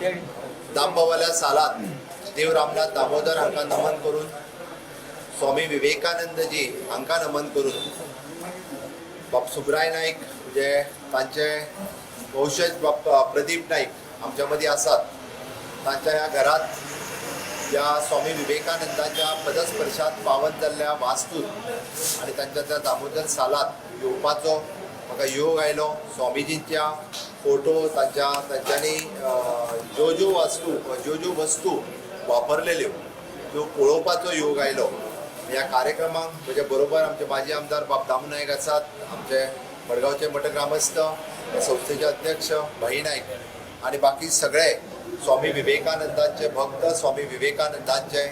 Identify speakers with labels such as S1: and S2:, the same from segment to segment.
S1: दामबाबाल्या सालात देव रामनाथ दामोदर हांकां नमन करून, स्वामी विवेकानंदजी हांकां नमन करून, बाब सुब्राय नायक म्हणजे तांचे वंशज बाब प्रदीप नायक आमच्या मदीं आसात, तांच्या ह्या घरात ह्या स्वामी विवेकानंदाच्या पदस्पर्शात पावन जाल्ल्या वास्तूत आनी तांच्या त्या दामोदर सालात येवपाचो म्हाका योग आयलो. स्वामीजींच्या फोटो तांच्या तांच्यांनी ज्यो ज्यो वास्तू, ज्यो ज्यो वस्तू वापरलेल्यो त्यो पळोवपाचो योग आयलो. ह्या कार्यक्रमाक म्हज्या बरोबर आमचे माजी आमदार बाब दामू नायक आसात, आमचे मडगांवचे मठग्रामस्थ, ह्या संस्थेचे अध्यक्ष भाई नायक आनी बाकी सगळे स्वामी विवेकानंदांचे भक्त, स्वामी विवेकानंदांचे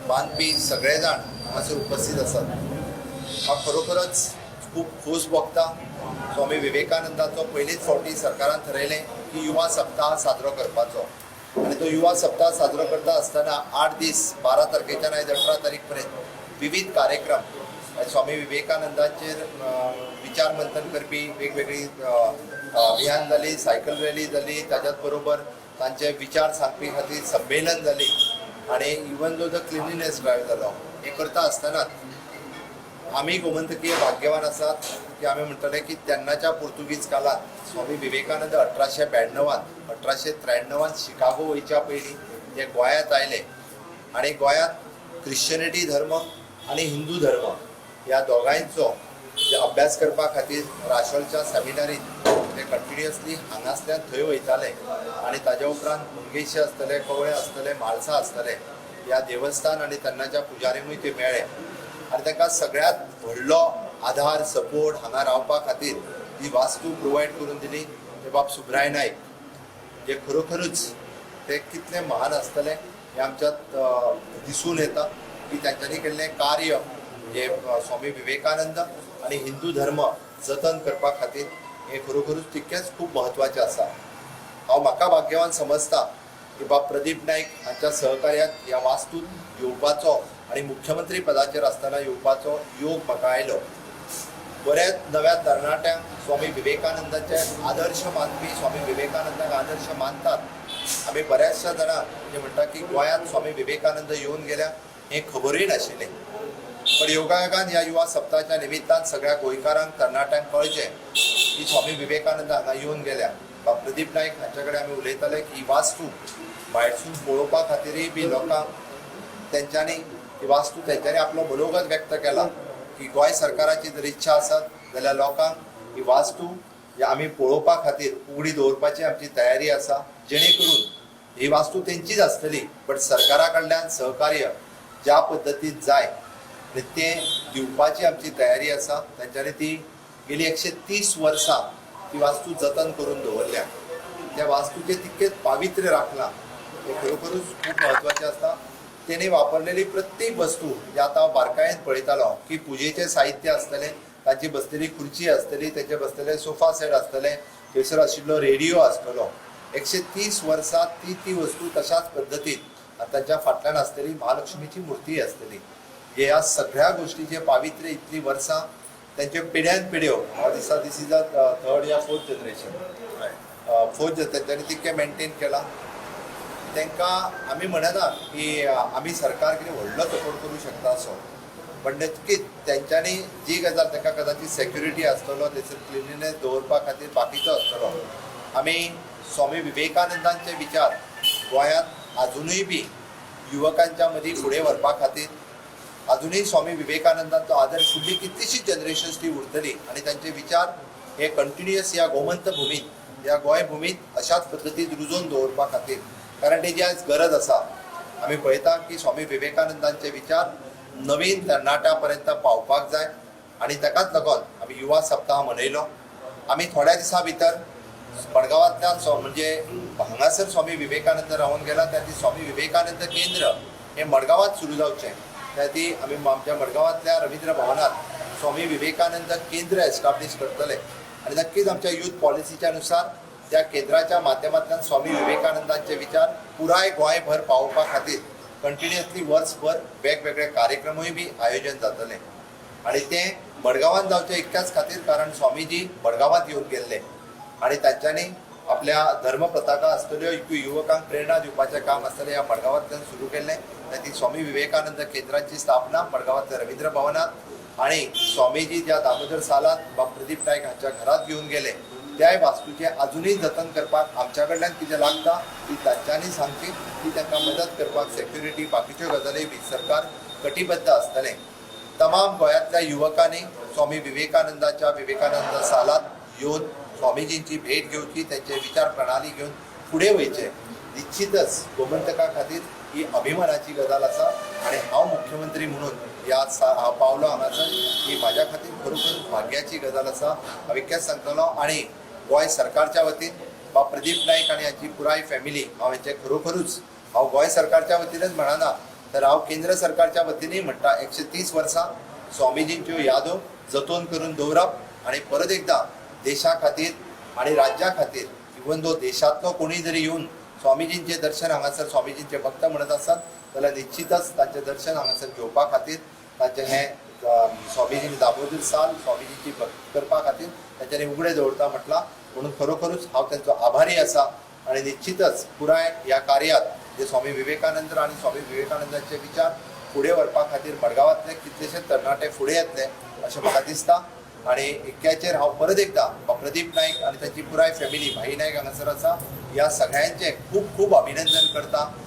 S1: मानपी सगळे जाण हांगासर उपस्थित आसात. म्हाका खरोखरच खूब खोस भोगता. स्वामी विवेकानंदाचो पयलीच फावटी सरकारान थरयलें की युवा सप्ताह साजरो करपाचो आनी तो युवा सप्ताह साजरो करता आसतना 8 दीस, 12 तारखेच्यान आयज 18 तारीख पर्यंत विविध कार्यक्रम, स्वामी विवेकानंदाचेर विचार मंथन करपी वेगवेगळी अभियान जाली, सायकल रॅली जाली, ताच्याच बरोबर तांचे विचार सांगपी खातीर संमेलन जाली आनी even though the cleanliness drive जालो. हें करता आसतनाच आमी गोमंतकीय भाग्यवान आसात की आमी म्हणटले की तेन्नाच्या पुर्तुगीज काळांत स्वामी विवेकानंद 1892वांत, 1893वांत शिकागो वयच्या पयलीं ते गोंयांत आयले आनी गोंयांत क्रिश्चनिटी धर्म आनी हिंदू धर्म ह्या दोगांयचो जे अभ्यास करपा खातीर राशोलच्या सेमिनारीत ते कंटिन्युअसली हांगासल्यान थंय वयताले आनी ताज्या उपरांत मंगेशी आसतले, कवळे आसतले, म्हाळसा आसतले, ह्या देवस्थान आनी तेन्नाच्या पुजाऱ्यांकूय ते मेळ्ळे आनी तांकां सगळ्यांत व्हडलो आधार, सपोर्ट, हांगा रावपा खातीर ही वास्तू प्रोवायड करून दिली ते बाब सुब्राय नायक, जे खरोखरूच ते कितले महान आसतले हें आमच्यात दिसून येता की तांच्यांनी केल्लें कार्य म्हणजे स्वामी विवेकानंद आनी हिंदू धर्म जतन करपा खातीर हें खरोखरूच तितकेंच खूब म्हत्वाचें आसा. हांव म्हाका भाग्यवान समजता की बाब प्रदीप नायक हांच्या सहकार्यात ह्या वास्तूत येवपाचो आनी मुख्यमंत्री पदाचेर आसतना येवपाचो योग म्हाका आयलो. बऱ्याच नव्या तरणाट्यांक स्वामी विवेकानंदाचे आदर्श मानपी, स्वामी विवेकानंदाक आदर्श मानतात आमी. बऱ्याचशा जाणांक म्हणजे म्हणटा की गोंयांत स्वामी विवेकानंद येवन गेल्या हें खबरूय नाशिल्लें, पण योगायोगान ह्या युवा सप्ताहाच्या निमित्तान सगळ्या गोंयकारांक, तरणाट्यांक कळचें की स्वामी विवेकानंद हांगा येवन गेल्या. बाब प्रदीप नायक हांच्या कडेन आमी उलयताले की ही वास्तू भायरसून पळोवपा खातीरय बी लोकांक तेंच्यांनी ही वास्तू, तेंच्यांनी आपलो मनोगत व्यक्त केला की गोंय सरकाराची जर इच्छा आसत जाल्यार लोकांक ही वास्तू ही आमी पळोवपा खातीर उगडी दवरपाची आमची तयारी आसा, जेणे करून ही वास्तू तेंचीच आसतली, बट सरकारा कडल्यान सहकार्य ज्या पद्दतीन जाय आनी तें दिवपाची आमची तयारी आसा. तेंच्यांनी ती गेली 130 वर्सां ती वास्तू जतन करून दवरल्या. त्या वास्तूचें तितकेंच पावित्र्य राखलां, हें खरोखरूच खूब म्हत्वाचें आसता. तेणी वापरलेली प्रत्येक वस्तू, म्हणजे आतां हांव बारकायेन पळयतालो की पुजेचें साहित्य आसतलें, तांची बसलेली खुर्ची आसतली, तेंचे बसलेले सोफा सेट आसतले, थंयसर आशिल्लो रेडिओ आसतलो. 130 वर्सां ती ती वस्तू तशाच पद्दतीन आनी तांच्या फाटल्यान आसतली महालक्ष्मीची मूर्ती आसतली. ह्या सगळ्या गोष्टीचें पावित्र्य इतलीं वर्सां तेंच्यो पिढ्यान पिढ्यो, म्हाका दिसता this is a third या फोर्थ जनरेशन, फोर्थ, तेंच्यांनी तितकें मेंटेन केलां. तांकां आमी म्हणना की आमी सरकार कितें व्हडलो सपोर्ट करूं शकता असो, पण नक्कीच तेंच्यांनी जी गजाल तांकां कदाचित सेक्युरिटी आसतलो, थंयसर क्लिनलीनेस दवरपा खातीर बाकीचो आसतलो. आमी स्वामी विवेकानंदांचे विचार गोंयांत आजुनूय बी युवकांच्या मदीं फुडें व्हरपा खातीर, अजुनूय स्वामी विवेकानंदांचो आदर्श फुडली कितलीशीच जनरेशन्स ती उरतली आनी तांचे विचार हे कंटिन्युअस ह्या गोमंत भुमीत, ह्या गोंय भुमीत अशाच पद्दतीन रुजोवन दवरपा खातीर, कारण तेजी आयज गरज आसा. आमी पळयता की स्वामी विवेकानंदांचे विचार नवीन तरणाट्या पर्यंत पावपाक जाय आनी ताकाच लागून आमी युवा सप्ताह मनयलो. आमी थोड्या दिसां भितर मडगांवांतल्यान म्हणजे हांगासर स्वामी विवेकानंद रावन गेला, त्या ती स्वामी विवेकानंद केंद्र हें मडगांवांत सुरू जावचें, त्या ती आमी आमच्या मडगांवांतल्या रवींद्र भवनात स्वामी विवेकानंद केंद्र एस्टाब्लीश करतले आनी नक्कीच आमच्या यूथ पॉलिसीच्या नुसार त्या केंद्राच्या माध्यमांतल्यान स्वामी विवेकानंदांचे विचार पुराय गोंयभर पावोवपा खातीर कंटिन्युअसली वर्सभर वेगवेगळे कार्यक्रमूय बी आयोजन जातले. आनी तें मडगांवांत जावचें इतक्याच खातीर, कारण स्वामीजी मडगांवांत येवन गेल्ले आनी तांच्यांनी आपल्या धर्म पताका आसतल्यो युवकांक प्रेरणा दिवपाचें काम आसतलें ह्या मडगांवांतल्यान सुरू केल्लें. ती स्वामी विवेकानंद केंद्राची स्थापना मडगांवांतल्या रवींद्र भवनात आणि स्वामीजी ज्या दामोदर सालात बाब प्रदीप नायक हांच्या घरात घेवन गेले त्याय वास्तूचें अजुनूय जतन करपाक आमच्या कडल्यान कितें लागता ती तांच्यांनी सांगची, ती तांकां मदत करपाक सेक्युरिटी बाकीच्यो गजाली बी सरकार कटिबद्ध आसतलें. तमाम गोंयांतल्या युवकांनी स्वामी विवेकानंदाच्या विवेकानंद सालात येवन स्वामीजींची भेट घेवची, त्यांचे विचार प्रणाली घेवन फुडें वयचें. निश्चितच गोमंतका खातीर ही अभिमानाची गजाल आसा आनी हांव मुख्यमंत्री म्हणून ह्या हांव पावलो हांगासर ही म्हाज्या खातीर खरोखर भाग्याची गजाल आसा. हांव इतकेंच सांगतलो आनी गोंय सरकारच्या वतीन बाब प्रदीप नायक आनी हांची पुराय फॅमिली हांव हेंचें खरोखरूच हांव गोंय सरकारच्या वतीनच म्हणना तर हांव केंद्र सरकारच्या वतीनूय म्हणटा, 130 वर्सां स्वामीजींच्यो यादो जतन करून दवरप आनी परत एकदां देशा खातीर आनी राज्या खातीर, इवन दो देशांतलो कोणूय जरी येवन स्वामीजींचें दर्शन हांगासर स्वामीजींचे भक्त म्हणत आसत जाल्यार निश्चितच तांचें दर्शन हांगासर घेवपा खातीर तांचें हें स्वामीजी दामोदर साल स्वामीजींची भक्ती करपा खातीर तांच्यांनी उगडे दवरता म्हटलां म्हणून खरोखरूच हांव तांचो आभारी आसा. आनी निश्चितच पुराय ह्या कार्यात जे स्वामी विवेकानंद आनी स्वामी विवेकानंदाचे विचार फुडें व्हरपा खातीर मडगांवांतले कितलेशे तरणाटे फुडें येतले अशें म्हाका दिसता. आनी इतक्याचेर हांव परत एकदां प्रदीप नायक आनी तांची पुराय फॅमिली भाई नायक हांगासर आसा ह्या सगळ्यांचें खूब खूब अभिनंदन करता.